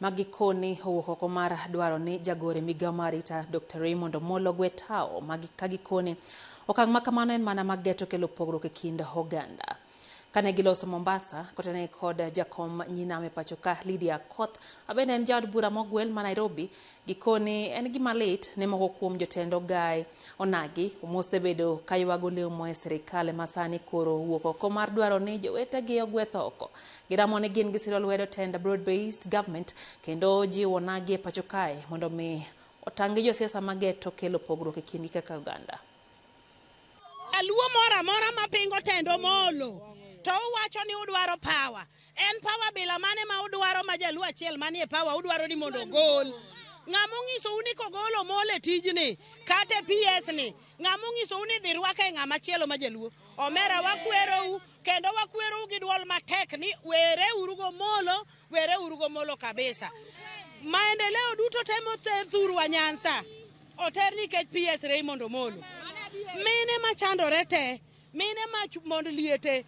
Ma gikoni owuok oko mar dwaro ni jagoro e migao mar arita Dr. Raymond Omolo gwe tawo ma ka gikoni okang' ma kamano en mana mag geto kelo pogruok e kind oganda. Kane giloso Mombasa, kotenore kod jakom Nyinam e pachoka Lydia Akoth, mabende en jaod bura mogwel ma Nairobi, gikoni en gima lit ne moko kuom jotend ogae onagi mosebedo ka ywago lemo e sirikal ema sani koro owuok oko mar dwaro ni jowetegi ogwe thoko. Giramo ni gin gisiro lwedo tend broad based government kendo jiwo onagi e pacho kae mondo mi otang' gi josiasa mageto kelo pogruok e kindgi kaka oganda. Jaluo moro amora mapingo tend Omolo to uwacho ni udwaro power. En power bila mane ma udwaro ma jaluo achiel manie power udwaro ni mondo ogol? Ng'ama onyisou ni kogol Omolo e tijni kata e PS ni, ng'ama onyisou ni dhi rwake e ng'ama chielo ma jaluo? Omera wakwerou kendo wakwerou gi duol matek ni were uru gomolo, were uru gomolo kabisa. Maendeleo duto te moter thurwa Nyanza oter nikech PS Raymond Omolo. Mine machandore te, mine ma mond liete,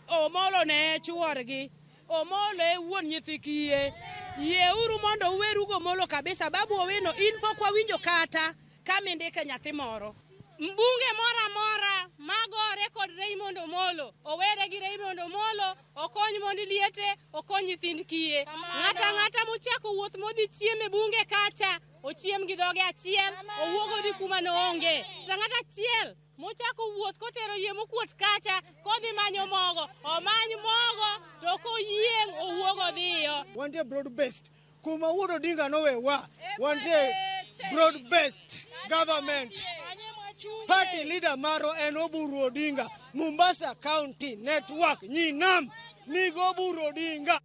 Omolo ne chuorgi, Omolo e wuon nyithi kiye. Yieuru mondo uweru gomolo kabisa. Babu Owino, in pok wawinjo kata kama indike nyathi moro. Mbunge moro amora magore kod Raymond Omolo, owere gi Raymond Omolo, okony mond liete, okony nyithind kiye. Ng'ato ang'ata mochako wuoth modhi chiemo e bunge kacha, ochiem gi dhoge achiel, owuog odhi kuma noonge. To ng'ato achiel mochako wuoth kotero yie mokuot kacha, kodhi manyo mogo, omany mogo, to koyieng' owuog odhiyo. Wantie broad based kuma Wuod Odinga nowewa, wantie broad based government. Party leader marwa en Oburu Odinga, Mombasa County Network, Nyinam, Migo Oburu Odinga.